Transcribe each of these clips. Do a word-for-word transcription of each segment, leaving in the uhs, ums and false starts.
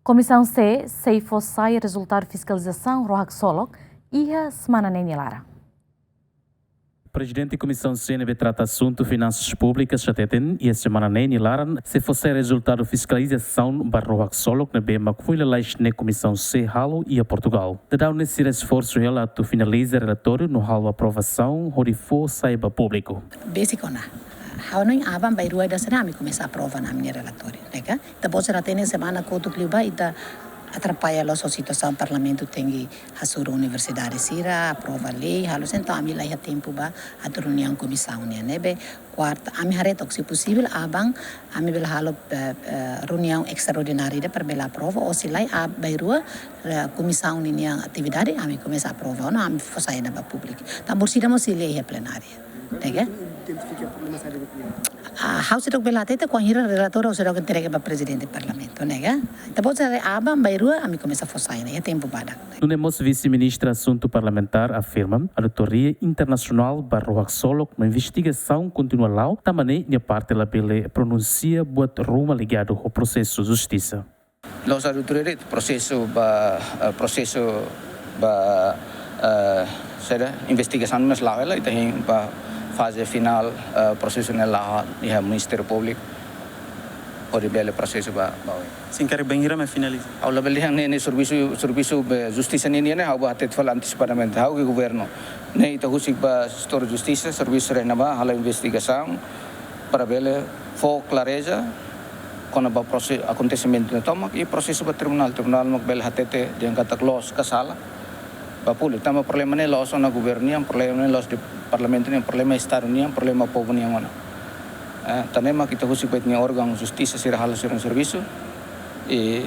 Komisaun C sei fó sai rezultadu fiskalizasaun ró haksolok iha semana ne'e nia laran. Prezidente Komisaun C ne'ebé trata asuntu finansas públikas hateten, iha semana ne'e nia laran sei fó sai rezultadu fiskalizasaun ba ró haksolok ne'ebé mak foin lalais ne'e Komisaun C halo iha Portugal. Daudaun ne'e sira esforsu hela atu finaliza relatóriu no halo aprovasaun hodi fó sai ba públiku. Besik ona. Ha'u hanoin aban-bainrua ida sira ami komesa aprova ona ami-nia relatóriu, ne'e ka? Ita-boot sira hatene semana kotuk liubá ita atrapalla loos ho situasaun Parlamentu tenke hasoru universidade sira, aprova lei, halo sá, entaun ami la iha tempu ba atu reuniaun komisaun nian, ne'ebé kuarta, ami haree took se posivel aban, ami bele halo, eh, eh, reuniaun estraordinária ida para bele aprova, ou se lae, aban-bainrua, eh, komisaun ninia atividade, ami komesa aprova ona, ami fó sai ona ba públiku. Tanba orsida mós sei lee iha plenária. Ne'e ka? Identifika problema saida de'it? Ah, ha'u seidauk bele hatete, kuandu iha relatóriu ha'u seidauk entrega ba Prezidente Parlamentu, ne'e ka? Entaun, pode ser aban-bainrua, ami komesa fó sai ona, iha tempu badak. Nune'e mós Vise-Ministra Asuntu Parlamentár afirma, auditoria internasionál ba ró haksolok no investigasaun kontinua la'o, tanba ne'e nia parte labele pronunsia buat ruma ligadu ho prosesu justisa. La'ós auditoria de'it, prosesu ba, eh, prosesu ba, eh, saida, investigasaun mós la'o hela, ita hein ba faze finál, eh, prosesu ne'e la'o iha Ministériu Públiku, hodi bele prosesu ba, ba oin. Sin kari bainhira mak finaliza? Ha'u labele dehan ne'e, ne'e servisu, servisu ba justisa nian, ne'e ha'u bá hatete fali antesipadamente, ha'u ke governu. Ne'e ita husik ba setór justisa, servisu sira-ne'ebá, halo investigasaun, para bele fó klareza kona-ba prose-, akontesimentu ne'e tomak i prosesu ba tribunál. Tribunál mak bele hatete dehan katak loos ka sala ba públiku. Tanba problema ne'e la'ós ona governu nian, problema ne'e la'ós de'it Parlamentu nian, problema Estadu nian, problema povu nian ona. Eh, tan ne'e mak ita husik ba ita-nia órgaun justisa sira halo sira-nia servisu i,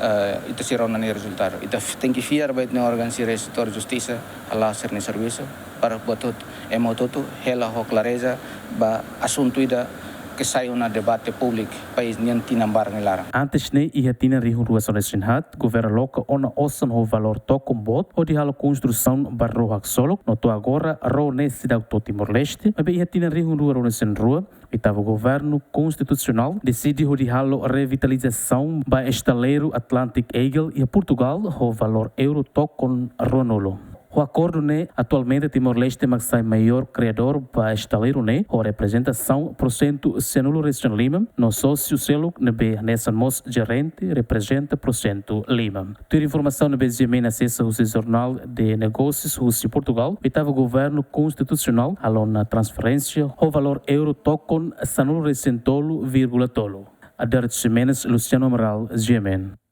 eh, ita sei rona nia rezultadu. Ita f-, tenke fiar ba ita-nia órgaun sira setór justisa hala'o sira-nia servisu para buat hotu, ema hotu-hotu hela ho klareza ba asuntu ida ke sai ona debate públiku país nian tinan barak nia laran. Antes ne'e iha tinan rihun rua sanulu-resin-haat, governu aloka ona osan ho valór tokon boot hodi halo konstrusaun ba ró haksolok, no to'o agora ró ne'e seidauk to'o Timor-Leste, maibé iha tinan rihun rua ruanulu-resin-rua, oitavu governu konstitusionál deside hodi halo revitalizasaun ba estaleiru Atlantic Eagle iha Portugal ho valór euro tokon ruanulu. Ho akordu ne'e, atualmente Timor-Leste mak sai maiór kredór ba estaleiru ne'e, ho reprezentasaun porsentu sanulu-resin-lima, no sósiu seluk ne'ebé hanesan mós jerente reprezenta porsentu lima. Tuir informasaun ne'ebé GMN asesa husi Jornál de Negósius husi Portugal, oitavu governu konstitusionál halo ona transferénsia ho valór euro tokon sanulu-resin-tolu vírgula tolu. Adalberto Ximenes, Luciano Amaral, GMN.